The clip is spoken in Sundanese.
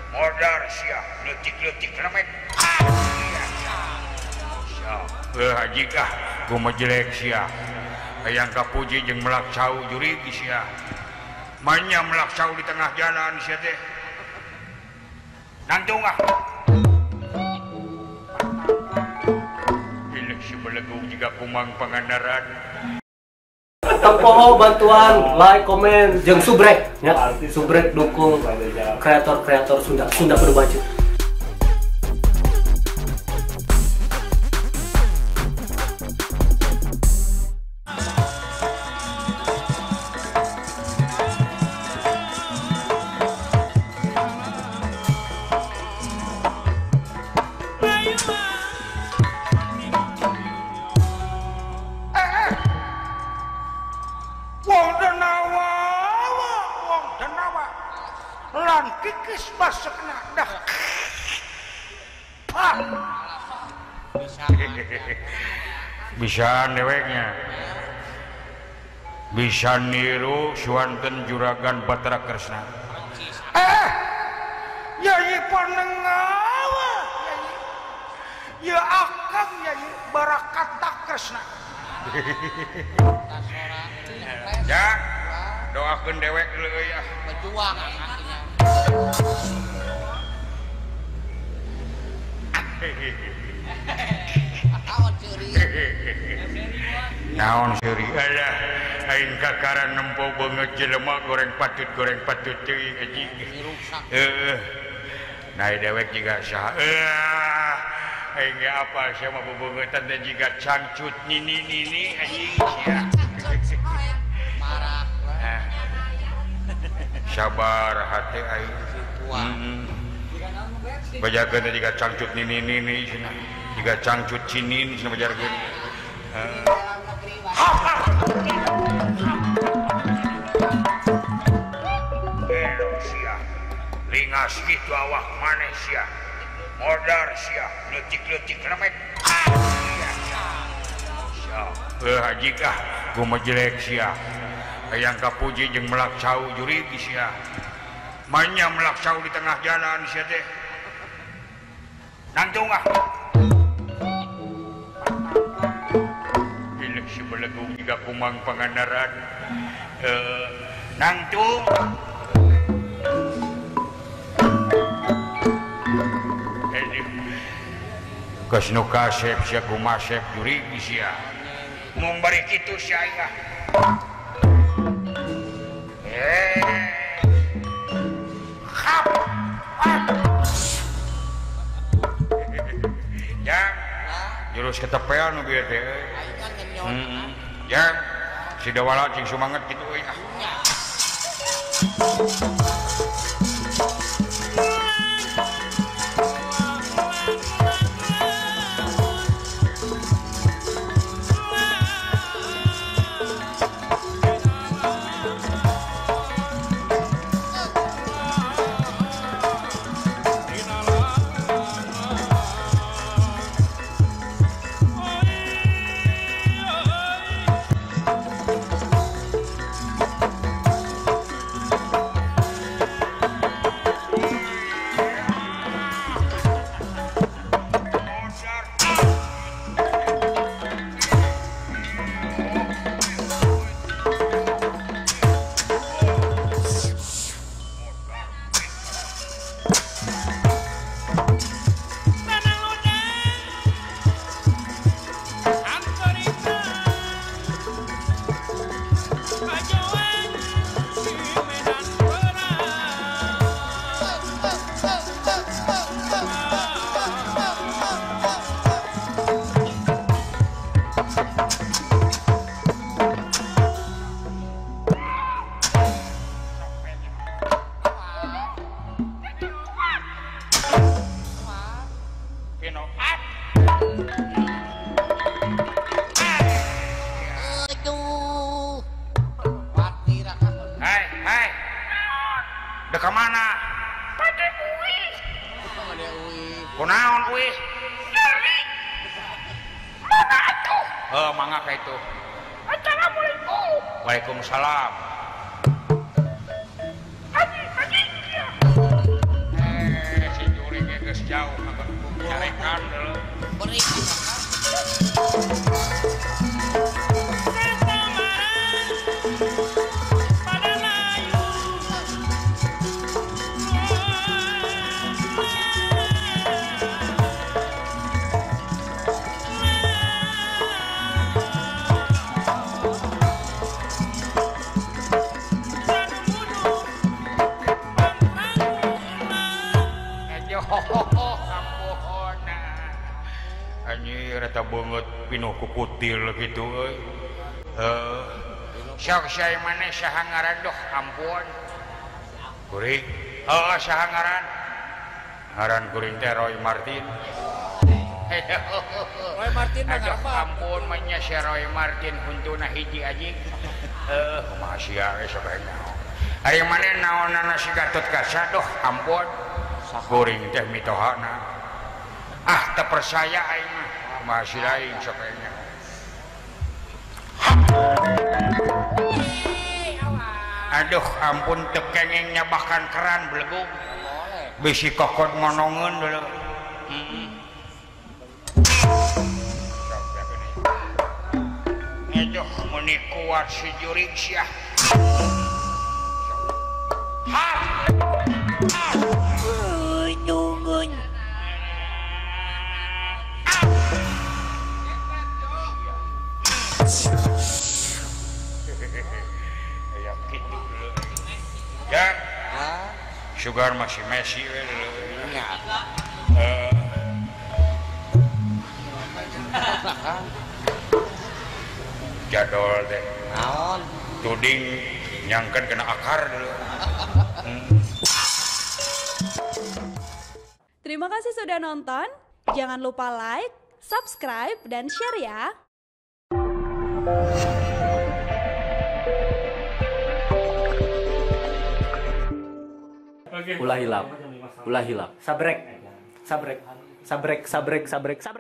Modar sia leutik-leutik remek. Haji kah kumaha jelek sia. Hayang kapuji jeung melak cau jurig sia. Manya melak cau di tengah jalan sia teh. Nangtung ah. Ilek si belegung juga kumang Pangandaran. Tempoho bantuan, like, komen, jeung subrek ya. Subrek dukung kreator-kreator Sunda, Sunda kudu maju. Kikis masukna dah. Bisa deweknya. Bisa niru suanten Juragan Batara Kresna. Yai Panengawa. Ya akang Yai Barakata Kresna. Ya, doakeun dewek leuy ya. Berjuang artinya. Naon seuri alah aing kakaran nempo beungeut jelema goreng patut teuing anjing. Heeh. Nah dewek jiga saha. Aing ge apa sia mah bebeungeutan teh jiga cangcut nini-nini anjing sia. Marah. Sabar hati aing. Bajakeun teh jiga cangcut nini-nini cenah. Jiga cangcut cinin cenah bajarkeun. Sia. Lingas kitu awak maneh sia. Modar sia, leutik-leutik remek. Haji kah kumaha jelek sia. Hayang kapuji jeung melak cau jurig sia. Manya melak cau di tengah jalan sia teh. Nangtung ah. Ilek si belegung juga kumang Pangandaran. Nangtung. Geus nu kasep sia kumasep jurig sia. Mung bari kitu sia aing ah. Hap. Jang, jurus ketepean nu bieu teh. Heeh. Jang, si Dawala cing sumanget kitu euy ah. Kunaon uih? Mana atuh? Heuh, mangga ka itu. Assalamualaikum. Waalaikumsalam. Haji, haji. jauh carekan dulu. Beri anjir eta beungeut pinuh ku kutil kitu euy. Sok saya maneh saha ngaran doh ampun. Kuring. Heuh saha ngaran? Ngaran kuring teh Roy Martin. Roy Martin mah aduh ampun mah nya si Roy Martin huntuna hiji anjing. Heuh kumaha sia we sabeuna. Ari maneh naonana si Gatot Kaca doh ampun. Kuring teh mitohana. Ah teu percaya aing mah masih lain sabeuna. Aduh ampun teu kenging nyabakan keran belegug. Bisi kokod ngonongeun dulu. Aduh meuni kuat si jurig sia. Ha. Nyungun. Ya gitu dulu. Ya. Sugar masih Messi we dulu. Jadol deh. Naon? Tuding nyangkan kena akar dulu. Terima kasih sudah nonton. Jangan lupa like, subscribe, dan share ya. Ulah hilap, ulah hilap. Sabrek, sabrek, sabrek, sabrek, sabrek, sabrek.